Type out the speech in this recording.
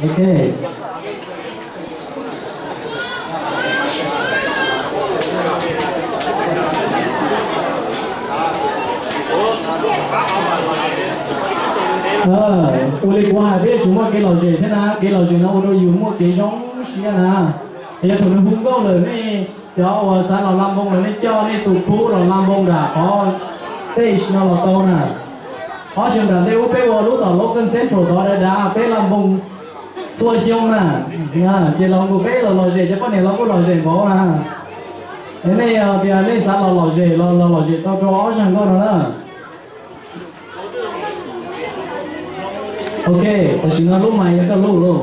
Ok. Ua li kuv hais peb yuav tsum muaj kev lom zem thiab na, kev lom zem no ua rau yus muaj kev zoo siab na. Yog thaum nws hu nkauj lawm nej cov uas xav los la npoo los nej coj nej tus pub los la npoo nram qhov stage no los tau na. Ob sij nram ntej ub peb ua lub tom Logan Central tod dav dav peb la npoo txhua xyoo na. Ces los nkaus peb los lom zem cov poj niam los kuj lom zem npaum na. Es nej yog tias nej xav los lom zem los los lom zem tau rau ob zag nkauj no na. Ok, tam sim no lub mais yog koj lub lauj.